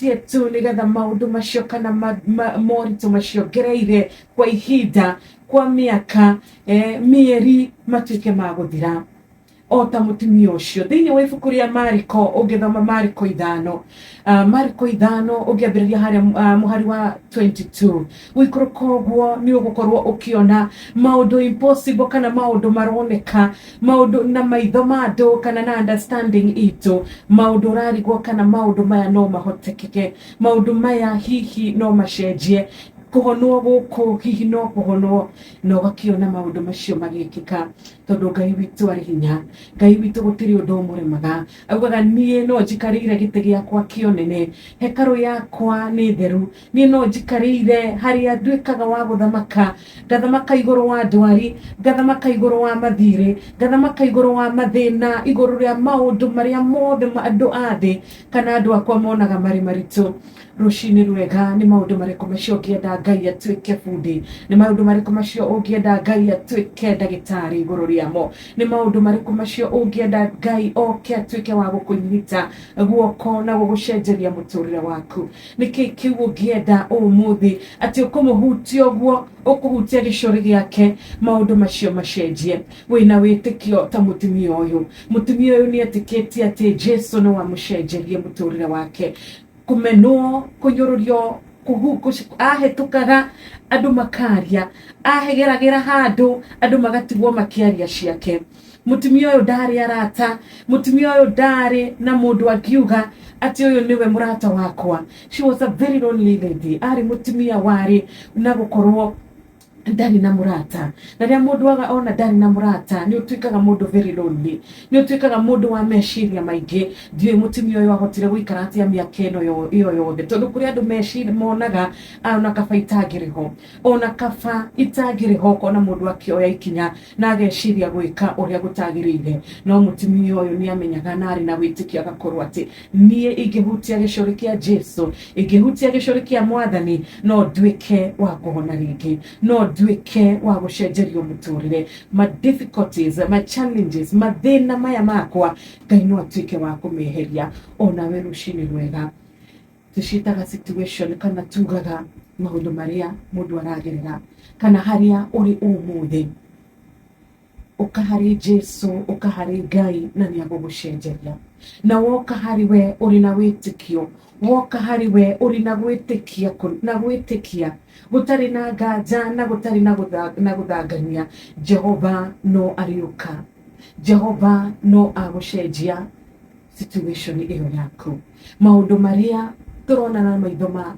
Ahutie tu nĩgetha maũndũ macio kana moritũ macio ngereire kwa ihinda, kwa mĩaka, mĩeri, matuĩke ma gũthira. O ta mũtumia ũcio thĩinĩ wa ibuku rĩa Mariko, ũngĩthoma Mariko 5, Mariko 5 ũngĩambĩrĩria harĩa mũhari wa 22 gũikũrũka ũguo, nĩ ũgũkorwo ũkĩona maũndũ impossible kana maũndũ maroneka maũndũ na maitho ma andũ kana na understanding itũ, maũndũ ũrarigwo kana maũndũ maya no mahotekeke, maũndũ maya hihi no macenjie, kũhonwo gũkũ hihi no kũhonwo, na ũgakĩona maũndũ macio magĩkĩka, tondũ Ngai witũ arĩ hinya. Ngai witũ gũtirĩ ũndũ ũmũremaga. Augaga, niĩ no njikarĩire gĩtĩ gĩakwa kĩa ũnene, hekarũ yakwa nĩ theru, niĩ no njikarĩire harĩa nduĩkaga wa gũthamaka, ngathamaka igũrũ wa ndwari, ngathamaka igũrũ wa mathirĩ, ngathamaka igũrũ wa mathĩna, igũrũ rĩa maũndũ marĩa mothe andũ a thĩ kana andũ akwa monaga marĩ maritũ. Rũcinĩ rwega. Nĩ maũndũ marĩkũ macio ũngĩenda Ngai atuĩke bundi? Nĩ maũndũ marĩkũ macio ũngĩenda Ngai atuĩke ndagĩtarĩ igũrũ rĩamo? Nĩ maũndũ marĩkũ macio ũngĩenda Ngai oke atuĩke wa gũkũnyita guoko na gũgũcenjeria mũtũrĩre waku? Nĩkĩ kĩu ũngĩenda ũmũthĩ atĩ ũkũmũhutia ũguo, ũkũhutia gĩcũrĩ gĩake, maũndũ macio macenjie? Wĩna wĩtĩkio ta mũtumia ũyũ? Mũtumia ũyũ nĩ etĩkĩtie atĩ Jesu no amũcenjerie mũtũrĩre wake. Kũmenwo, kũnyũrũrio, ahĩtũkaga andũ makaria, ahegeragĩra handũ andũ magatigwo makĩaria ciake. Mũtumia ũyũ ndarĩ arata, mũtumia ũyũ ndarĩ na mũndũ angiuga atĩ ũyũ nĩwe mũrata wakwa. She was a very lonely lady. Arĩ mũtumia warĩ na gũkorwo ndarĩ na mũrata. Na rĩrĩa mũndũ aga ona ndarĩ na mũrata, nĩ ũtuĩkaga mũndũ very lonely, nĩ ũtuĩkaga mũndũ wa meciria maingĩ. Ndiũĩ mũtumia ũyũ ahotire gũikara atĩa mĩaka ĩno ĩyo yothe, tondũ kũrĩ andũ meciria monaga ona kaba itangĩrĩ ho, ona kaba itangĩrĩ ho, ũkona mũndũ akĩoya ikinya na ageciria gwĩka ũrĩa gũtagĩrĩire. No mũtumia ũyũ nĩ amenyaga na arĩ na wĩtĩkio, agakorwo atĩ niĩ ingĩhutia gĩcũrĩ kĩa Jesu, ingĩhutia gĩcũrĩ kĩa Mwathani, no nduĩke wa kũhona rĩngĩ, no nduĩke wa gũcenjerio mũtũrĩre. Ma difficulties, ma challenges, mathĩna maya makwa, Ngai no atuĩke wa kũmeheria. Onawe rũcinĩ rwega. Tũciĩtaga situation kana tugaga maũndũ marĩa mũndũ aragerera kana harĩa ũrĩ ũmũthĩ. Ũka harĩ Jesu, ũka harĩ Ngai na nĩ agũgũcenjeria. Na woka harĩ we ũrĩ na wĩtĩkio, woka harĩ we ũrĩ na gwĩtĩkia, na gwĩtĩkia gũtarĩ na nganja na gũtarĩ na gũthangania, Jehova no arĩũka, Jehova no agũcenjia situation ĩyo yaku. Maũndũ marĩa tũrona na maitho ma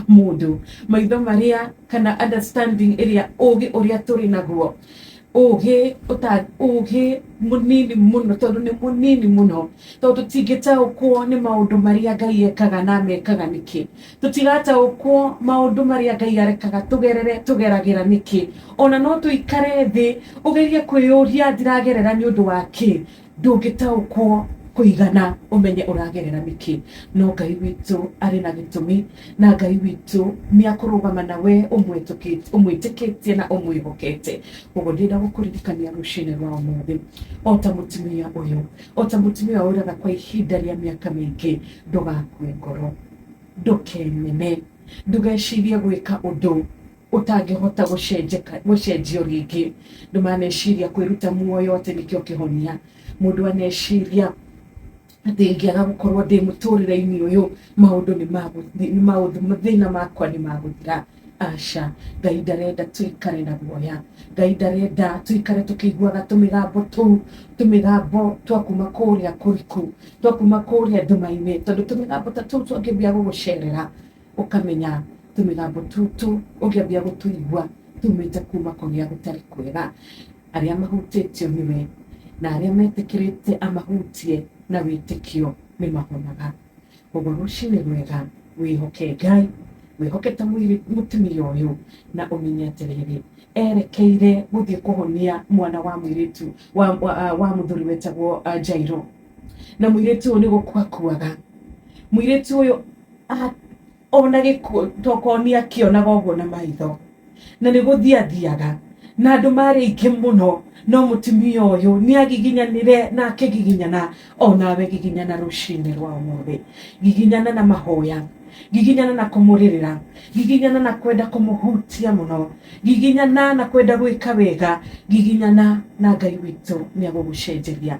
mũndũ, maitho marĩa kana understanding ĩrĩa, ũgĩ ũrĩa tũrĩ naguo, ũgĩ ũta ũgĩ mũnini mũno, tondũ nĩ mũnini mũno, tondũ tũtingĩtaũkwo nĩ maũndũ marĩa Ngai ekaga na amekaga nĩkĩ. Tũtigataũkwo maũndũ marĩa Ngai arekaga tũgerere, tũgeragĩra nĩkĩ. Ona no tũikare thĩ ũgerie kwĩyũria, ndiragerera nĩ ũndũ wa kĩ? Ndũngĩtaũkwo kũigana ũmenye ũragerera nĩkĩ, no Ngai witũ arĩ na gĩtũmi, na Ngai witũ nĩ akũrũgama na we ũmwĩtĩkĩtie na ũmwĩhokete. Koguo ndĩrenda gũkũririkania rũcinĩ rwa ũmũthĩ, o ta mũtumia ũyũ, o ta mũtumia ũyũ ũraga kwa ihinda rĩa mĩaka mĩingĩ, ndũgakue ngoro, ndũkemene, ndũgecirie gwĩka ũndũ ũtangĩhota gũcenjio rĩngĩ. Andũ maneciria kwĩruta muoyo atĩ nĩkĩo kĩhonia. Mũndũ aneciria atĩ ingĩaga gũkorwo ndĩ mũtũrĩre-inĩ ũyũ, maũndũ nĩ maũndũ mathĩna makwa nĩ magũthira. Aca, Ngai ndarenda tũikare na guoya. Ngai ndarenda tũikare tũkĩiguaga tũmĩgambo tũu, tũmĩgambo twa kuma kũrĩa kũriku, twa kuma kũrĩa nduma-inĩ, tondũ tũmĩgambo ta tũu twangĩambia gũgũcerera, ũkamenya tũmĩgambo tũtũ ũngĩambia gũtũigua tumĩte kuma kũrĩa gũtarĩ kwega. Arĩa mahutĩtio nĩwe na arĩa metĩkĩrĩte amahutie na wĩtĩkio nĩ mahonaga. Koguo rũcinĩ rwega, wĩhoke Ngai, wĩhoke ta mũtumia ũyũ, na ũmenye atĩrĩrĩ, erekeire gũthiĩ kũhonia mwana wa mũirĩtu wa mũthuri wetagwo Jairo. Na mũirĩtu ũyũ nĩ gũkua akuaga. Mũirĩtu ũyũ ona gĩkuũ tokorwo nĩ akĩonaga ũguo na maitho, na nĩ gũthiĩ athiaga, na andũ marĩ aingĩ mũno, no mũtumia ũyũ nĩ agiginyanire na akĩgiginyana. Onawe giginyana rũcinĩ rwa ũmũthĩ, giginyana na mahoya. Giginyana na kũmũrĩrĩra, giginyana na kwenda kũmũhutia mũno, giginyana na kwenda gwĩka wega, giginyana na Ngai witũ nĩ agũgũcenjeria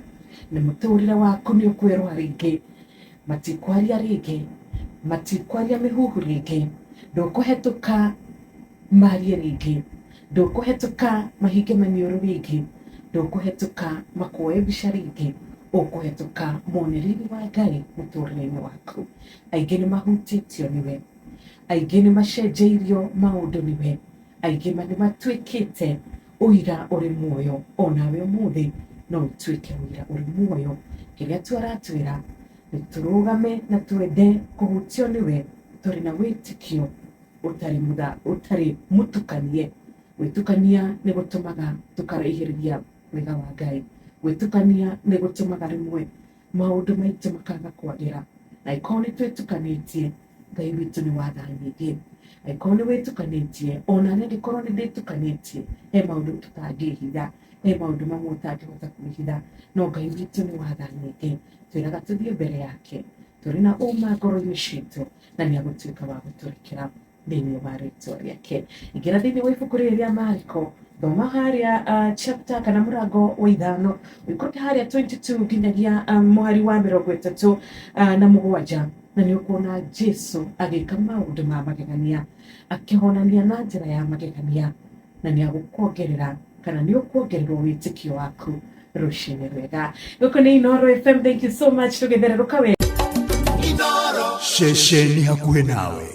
na mũtũrĩre waku nĩ ũkwerũha rĩngĩ. Matikwaria rĩngĩ, matikwaria mĩhuhu rĩngĩ, ndũkũhetũka marie rĩngĩ, ndũkũhetũka mahinge maniũrũ rĩngĩ, ndũkũhetũka makuoe mbica rĩngĩ, ũkũhetũka mone riri wa Ngai mũtũrĩre-inĩ waku. Aingĩ nĩ mahutĩtio nĩwe, aingĩ nĩ macenjeirio maũndũ nĩwe, aingĩ nĩ matuĩkĩte ũira ũrĩ muoyo. Onawe ũmũthĩ no ũtuĩke ũira ũrĩ muoyo. Kĩrĩa tu aratwĩra nĩ tũrũgame na twende kũhutio nĩwe tũrĩ na wĩtĩkio ũtarĩ mũtha ũtarĩ mũtukanie. Gwĩtukania nĩ gũtũmaga tũkaraihĩrĩria wega wa Ngai. Gwĩtukania nĩ gũtũmaga rĩmwe maũndũ maitũ makaga kwagĩra. Na angĩkorwo nĩ twĩtukanĩtie, Ngai witũ nĩ wa tha nyingĩ. Angĩkorwo nĩ wĩtukanĩtie, ona niĩ angĩkorwo nĩ ndĩtukanĩtie, he maũndũ tũtangĩhitha, he maũndũ mamwe ũtangĩhota kwĩhitha, no Ngai witũ nĩ wa tha nyingĩ. Twĩraga tũthiĩ mbere yake tũrĩ na ũma ngoro-inĩ citũ, na nĩ agũtuĩka wa gũtũrekera thĩinĩ wa rĩtwa rĩake. Ingĩra thĩinĩ wa ibuku rĩrĩ rĩa Mariko, thoma harĩa chapter kana mũrango wa 5, ũikũrũke harĩa 22 nginyagia mũhari wa 37, na nĩ ũkuona Jesu agĩka maũndũ ma magegania, akĩhonania na njĩra ya magegania, na nĩ agũkuongerera kana nĩ ũkuongererwo wĩtĩkio waku rũcinĩ rwega. Gũkũ nĩ Inooro FM, thank you so much, tũgĩthererũka wega. Ceceni hakuhĩ nawe.